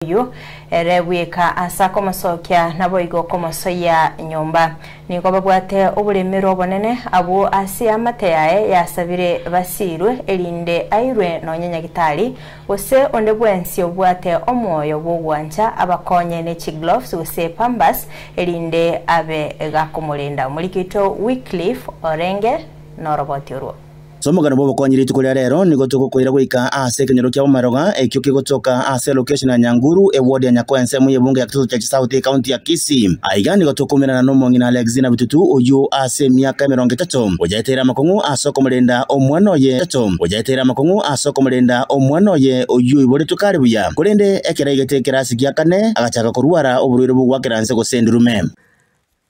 Oyio ere bweka ase akomosokia naboigo komosoyia nyomba. Nigo babwate oboremerwa obonene abwo ase eamate yaye yasabire basiirwe erinde airwe nonya nyagitari, gose onde bwensi obwate omoyo bw'ogwancha abakonye ne chigloves gose pampers erinde abe gakomorenda. Omoriki oito Wycliffe orenge noroboti orwo. Ase omogano bw'obokonyi rituko ria rero nigo togokoira goika ase ekenyoro kia Bomaroga ekio kegotoka ase elocation ya Nyanguru eward ya Nyakoe ensemo y'ebunge ya Kitutu Chache South ecounty ya Kisii. Aiga nigo tokoumerana nomong'ina Alexina Bitutu oyio ase emiaka emerongo etato oyaeteire amakong'u ase okomorenda omwana oye etato oyaeteire amakong'u ase okomorenda omwana oye oyio oiboretwe kare buya korende ekero aigete ekerasi gia kane agachaka korwara oborwaire bw'ogwakera nse gose endurume.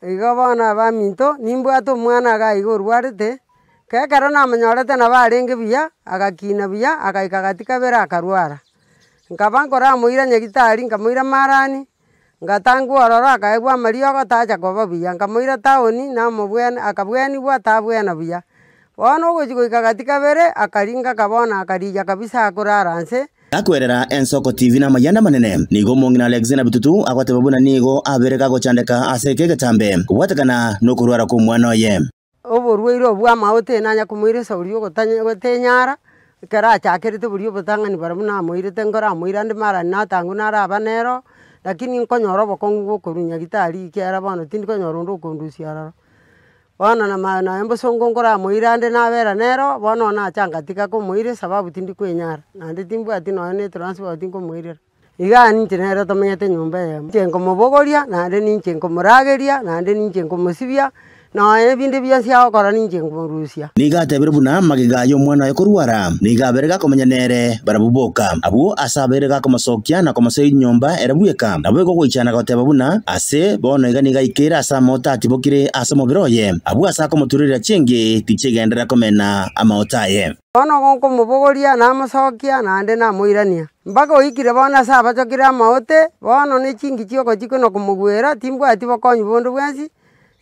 Igo bono abaminto, nimbwate omwana iga iga orwarete, kero ekero namonyorete nabo arenge buya, agakina buya, agaika gati kabere akarwara. Nkaba nkoramoira nyagetari nkamoira marani, ngatangwa ororo akaegwa amariogo tacha koba buya, nkamoira town namobwene akabweniwa tabwena buya. Bono ogochia goika gati kabere, akaringa bono akarigia kabisa akorara nse. Gakwerera ensoko TV namayanda amanene, nigo omong'ina Alexina Bitutu agoteba buna nigo abere gagochandeka ase eke egetambe kobwatekana nokorwara kw'omwana oye. Oborwaire obwo bw'amaote nanya komoira esauri y'ogotanya gotenyara, ekero achakerete boria obotang'ani barabwo namoirete nkoramoira ande mara natangwa naraba nero, lakini nkonyora obokong'u bwa okorwa nyagetari ekiagera bono tindi konyora onde okondusia ororo. Bono nama nonya mbosongo nkoramoira ande nabera nero, bono nacha ngatiga komoira esababu tindi kwenyara, naende timbwati nonya na etransport nkomoirera. Igaa ninche nere tomenyete nyomba eyemo, ninche nkomobogoria, naende ninche nkomorageria, naende ninche nkomosibia, nonya ebinde bionsi agokora ninche nkomorusia. Nigo atebire buna magega y'omwana oye korwara, nigo abeire gakomenya nere barabwo boka. Abwo ase abeire gakomosokia na komosoia nyomba ere bweka. Naboigo goichana goteba buna, Ase bono iga nigo aikeire ase amaote atibokire ase omobere oye, abwo ase akomoturerera chienge tichigenderera komena amaote aye. Bono igo nkomobogoria, namosokia, naende namoirania. Mpaka oikire bono ase abachokire amaote, bono ne chingi chiogochia kona komogwera, timbwati bokonyi bonde bwensi,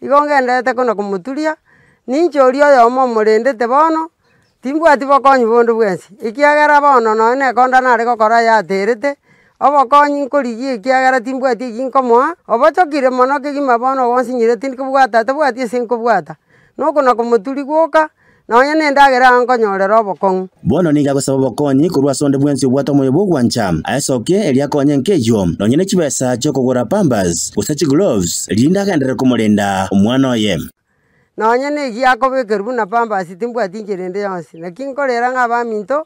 igo ngendererete kona komoturia, ninche oria oyomo omorendete bono, Timbwati bokonyi bonde bwensi, ekiagera bono nonya na ekonda nare gokora yaterete, obokonyi nkorigia ekiagera timbwati eki nkomoa, obochokire mono kegima bono ogonsinyire tindi kobwata tabwati ase nkobwata, nokona komoturia gwoka, nonya na endagera iga nkonyorera obokong'u. Bono nigo agosaba obokonyi korwa ase onde bwensi obwate omoyo bw'ogwancha, aesokie erio akonye enka eyio, nonya ne chibesa chi'okogora pampers, gose chigloves, erinde agenderere komorenda omwana oye. Nonya neyio akobekerwa buna pampers timbwati inchera ende yonsi, naki nkorera ng'a abaminto,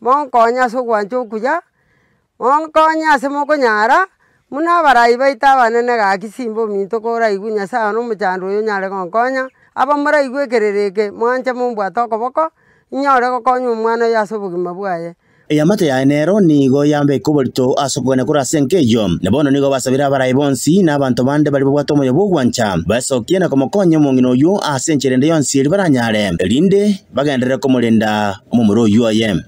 monkonye ase ogwancha okuya, monkonye ase mokonyara, buna abarai baito abanene gaki simba ominto koraigwe Nyasaye one omochando oyo onyare gonkonya, aba moraigwe ekerero eke, mwanche mombwate okoboko, inyore gokonya omwana oyo ase obogima bwaye. Eamate yaye nero nigo yambeka oborito ase okogania korwa ase enka eyio. Na bono nigo basabire abarai bonsi na abanto bande baria babwate omoyo bw'ogwancha, baesokie na komokonya omong'ina oyio ase enchera ende yonsi eria baranyare, erinde bagenderere komorenda omomura oyio oye.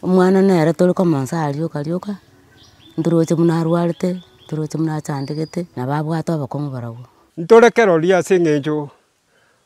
Omwana nere tore komonsa rioka rioka, ntoroche buna arwarete, ntoroche buna achandegete, nabo abwate obokong'u barobwo. Ntore kerori ase eng'encho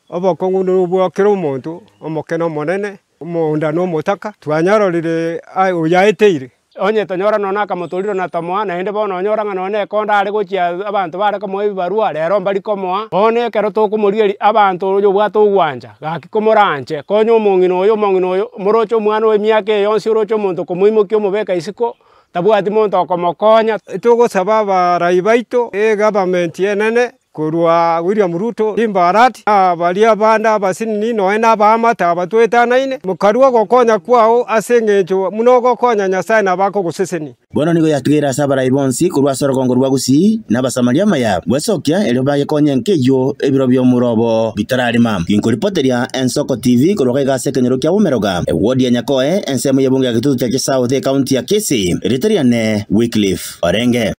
Obokong'u nobwa kera omonto, omoke na omonene, omonda na omotaka, twanyarorire oyo aeteire. Onye tonyora nonya akamotoriro na tomoa, naende bono onyora ng'a nonya ekonda are gochia abanto bare komoa ebibarua, rero mbari komoa. Bono ekero tokomorigereria abanto oyobwate ogwancha, gaki komoranche, konya omong'ina oyo omong'ina oyo, moroche omwana oye emiaka eye yonsi oroche omonto okomoimokia omobeka isiko, tabwati monto okomokonya. Togosaba abarai baito, egovernment enene, Korwa William Ruto, Simba Arati, na baria bande abasinini, nonya nabaamate abatwetanaine, mokarua ogokonya kwao ase engencho buna ogokonya Nyasae nabo akogosesenia. Bono nigo yatigaire ase abarai bonsi korwa ase orogongo rwa Gusii na Abasamaria amaya, gwesokia erio bayekonye enka eyio ebiro bi'omura obo bitararima. Ginkoripoteria Ensoko TV korwa gaiga ase ekenyoro kia Bomeroga, ewodi ya Nyakoe, ensemo y'ebunge ya Gitutu Chache South, ekaunti ya Kisii. Erieta riane Wycliffe Orenge.